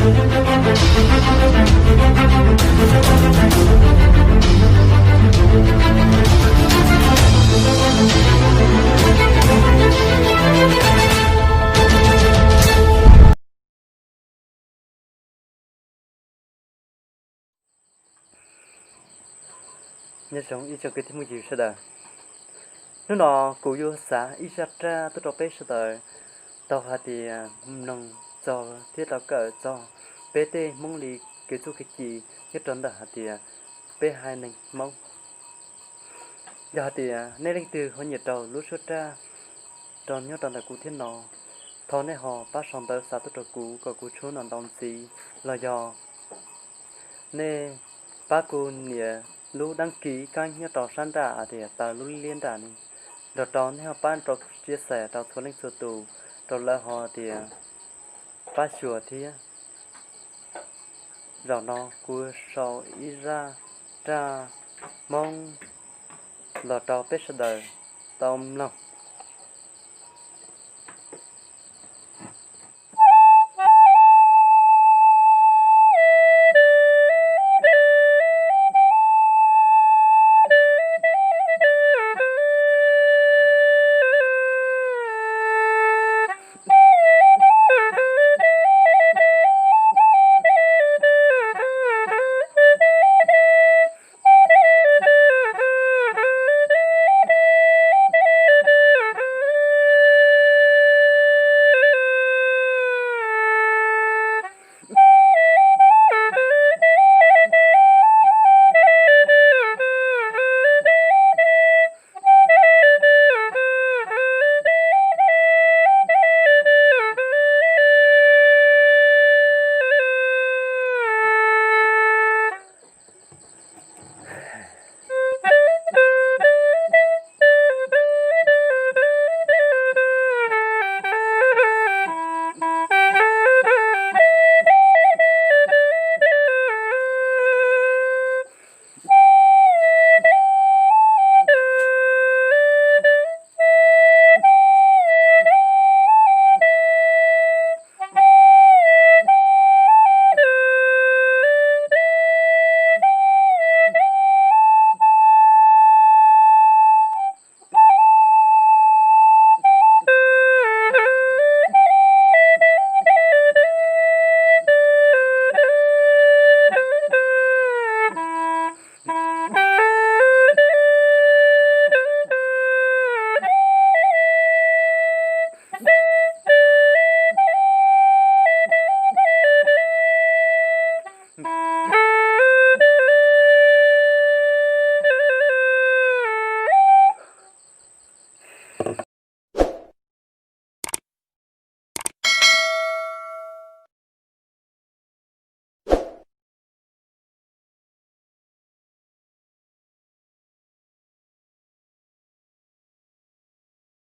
Nyob zoo ib tsoom kwv tij phooj ywg sawv daws, hnub no kuv yuav xav ib zaj raj tuaj rau peb sawv daws tau hais tias mloog txog thiab tau kawm txog peb tej Hmoob li kev txuj kev ci nyob rau ntawm hais tias peb haiv neeg Hmoob. Yog hais tias nej leej twg ho nyiam rau lub suab raj rau nyob rau ntawm kuv thiab no, thov nej ho pab sau ntawv xa tuaj rau kuv kom kuv tshuab no ntau ntxiv, los yog nej pab kuv nias lub đăng ký kab nyob rau sab nraj hais tias taws lub liab nraj ni, nrog rau nej ho pab rau chia sẻ rau txhua leej txhua tus rau lawv ho tias pab xyuas thiab. Zaum no kuv sau ib zaj raj Hmoob los rau peb sawv daws tau mloog.